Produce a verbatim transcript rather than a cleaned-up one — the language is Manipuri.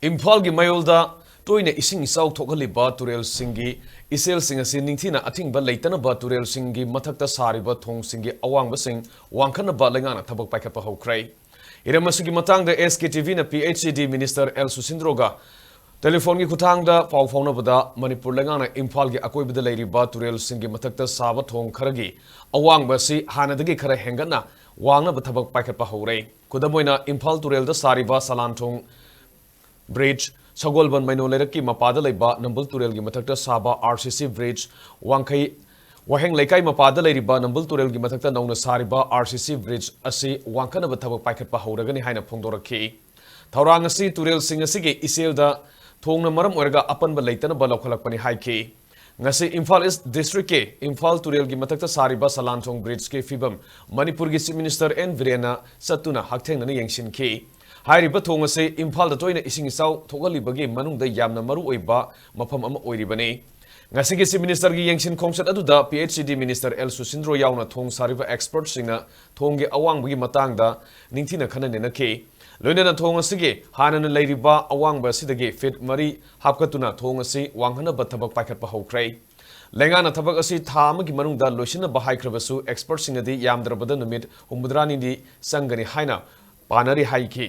ꯏꯝꯐꯥꯜꯒꯤ ꯃꯌꯣꯜꯗ ꯇꯣꯏꯅ ꯏꯁꯤꯡ ꯏꯆꯥꯎ ꯊꯣꯛꯍꯜꯂꯤꯕ ꯇꯨꯔꯦꯜꯁꯤꯡꯒꯤ ꯏꯆꯦꯜꯁꯤꯡ ꯑꯁꯤ ꯅꯤꯡꯊꯤꯅ ꯑꯊꯤꯡꯕ ꯂꯩꯇꯅꯕ ꯇꯨꯔꯦꯜꯁꯤꯡꯒꯤ ꯃꯊꯛꯇ ꯁꯥꯔꯤꯕ ꯊꯣꯡꯁꯤꯡꯒꯤ ꯑꯋꯥꯡꯕꯁꯤꯡ ꯋꯥꯡꯈꯠꯅꯕ ꯂꯩꯉꯥꯛꯅ ꯊꯕꯛ ꯄꯥꯏꯈꯠꯄ ꯍꯧꯈ꯭ꯔꯦ꯫ ꯍꯤꯔꯝ ꯑꯁꯤꯒꯤ ꯃꯇꯥꯡꯗ S K T V ꯅ P H E D Minister L ꯁꯨꯁꯤꯟꯗ꯭ꯔꯣꯒ ꯇꯦꯂꯤꯐꯣꯟꯒꯤ ꯈꯨꯠꯊꯥꯡꯗ ꯄꯥꯎ ꯐꯥꯎꯅꯕꯗ, ꯃꯅꯤꯄꯨꯔ ꯂꯩꯉꯥꯛꯅ ꯏꯝꯐꯥꯜꯒꯤ ꯑꯀꯣꯏꯕꯗ ꯂꯩꯔꯤꯕ ꯇꯨꯔꯦꯜꯁꯤꯡꯒꯤ ꯃꯊꯛꯇ ꯁꯥꯕ ꯊꯣꯡ ꯈꯔꯒꯤ ꯑꯋꯥꯡꯕ ꯑꯁꯤ ꯍꯥꯟꯅꯗꯒꯤ ꯈꯔ ꯍꯦꯟꯒꯠꯅ ꯋꯥꯡꯅꯕ ꯊꯕꯛ ꯄꯥꯏꯈꯠꯄ ꯍꯧꯔꯦ꯫ ꯈꯨꯗꯝ ꯑꯣꯏꯅ, ꯏꯝꯐꯥꯜ ꯇꯨꯔꯦꯜꯗ ꯁꯥꯔꯤꯕ ꯁꯂꯥꯟ ꯊꯣꯡ bridge, ꯁꯒꯣꯜꯕꯟ ꯃꯩꯅꯣ ꯂꯩꯔꯛꯀꯤ ꯃꯄꯥꯗ ꯂꯩꯕ ꯅꯝꯕꯨꯜ ꯇꯨꯔꯦꯜꯒꯤ ꯃꯊꯛꯇ ꯁꯥꯕ R C C bridge, ꯋꯥꯡꯈꯩ ꯋꯥꯍꯦꯡ ꯂꯩꯀꯥꯏ ꯃꯄꯥꯗ ꯂꯩꯔꯤꯕ ꯅꯝꯕꯨꯜ ꯇꯨꯔꯦꯜꯒꯤ ꯃꯊꯛꯇ ꯅꯧꯅ ꯁꯥꯔꯤꯕ R C C bridge ꯑꯁꯤ ꯋꯥꯡꯈꯠꯅꯕ ꯊꯕꯛ ꯄꯥꯏꯈꯠꯄ ꯍꯧꯔꯒꯅꯤ ꯍꯥꯏꯅ ꯐꯣꯡꯗꯣꯔꯛꯈꯤ꯫ ꯊꯧꯔꯥꯡ ꯑꯁꯤ ꯇꯨꯔꯦꯜꯁꯤꯡ ꯑꯁꯤꯒꯤ ꯏꯆꯦꯜꯗ ꯊꯣꯡꯅ ꯃꯔꯝ ꯑꯣꯏꯔꯒ ꯑꯄꯟꯕ ꯂꯩꯇꯅꯕ ꯂꯧꯈꯠꯂꯛꯄꯅꯤ ꯍꯥꯏꯈꯤ꯫ ꯉꯁꯤ ꯏꯝꯐꯥꯜ East District ꯀꯤ ꯏꯝꯐꯥꯜ ꯇꯨꯔꯦꯜꯒꯤ ꯃꯊꯛꯇ ꯁꯥꯔꯤꯕ ꯁꯂꯥꯟ ꯊꯣꯡ bridge ꯀꯤ ꯐꯤꯕꯝ ꯃꯅꯤꯄꯨꯔꯒꯤ Chief Minister N ꯕꯤꯔꯦꯟꯅ ꯆꯠꯇꯨꯅ ꯍꯛꯊꯦꯡꯅꯅ ꯌꯦꯡꯁꯤꯟꯈꯤ꯫ ꯍꯥꯏꯔꯤꯕ ꯊꯣꯡ ꯑꯁꯤ ꯏꯝꯐꯥꯜꯗ ꯇꯣꯏꯅ ꯏꯁꯤꯡ ꯏꯆꯥꯎ ꯊꯣꯛꯍꯜꯂꯤꯕꯒꯤ ꯃꯅꯨꯡꯗ ꯌꯥꯝꯅ ꯃꯔꯨ ꯑꯣꯏꯕ ꯃꯐꯝ ꯑꯃ ꯑꯣꯏꯔꯤꯕꯅꯤ꯫ ꯉꯁꯤꯒꯤ Chief Minister ꯒꯤ ꯌꯦꯡꯁꯤꯟ ꯈꯣꯡꯆꯠ ꯑꯗꯨꯗ P H E D Minister L ꯁꯨꯁꯤꯟꯗ꯭ꯔꯣ ꯌꯥꯎꯅ ꯊꯣꯡ ꯁꯥꯔꯤꯕ expert ꯁꯤꯡꯅ ꯊꯣꯡꯒꯤ ꯑꯋꯥꯡꯕꯒꯤ ꯃꯇꯥꯡꯗ ꯅꯤꯡꯊꯤꯅ ꯈꯟꯅ ꯅꯩꯅꯈꯤ꯫ ꯂꯣꯏꯅꯅ ꯊꯣꯡ ꯑꯁꯤꯒꯤ ꯍꯥꯟꯅꯅ ꯂꯩꯔꯤꯕ ꯑꯋꯥꯡꯕ ꯑꯁꯤꯗꯒꯤ feet ꯃꯔꯤ ꯍꯥꯞꯀꯠꯇꯨꯅ ꯊꯣꯡ ꯑꯁꯤ ꯋꯥꯡꯍꯟꯅꯕ ꯊꯕꯛ ꯄꯥꯏꯈꯠꯄ ꯍꯧꯈ꯭ꯔꯦ꯫ ꯂꯩꯉꯥꯛꯅ ꯊꯕꯛ ꯑꯁꯤ ꯊꯥ ꯑꯃꯒꯤ ꯃꯅꯨꯡꯗ ꯂꯣꯏꯁꯤꯟꯅꯕ ꯍꯥꯏꯈ꯭ꯔꯕꯁꯨ, expert ꯁꯤꯡꯅꯗꯤ ꯌꯥꯝꯗ꯭ꯔꯕꯗ ꯅꯨꯃꯤꯠ ꯍꯨꯝꯐꯨꯇꯔꯥꯅꯤꯗꯤ ꯆꯪꯒꯅꯤ ꯍꯥꯏꯅ ꯄꯥꯅꯔꯤ ꯍꯥꯏꯈꯤ꯫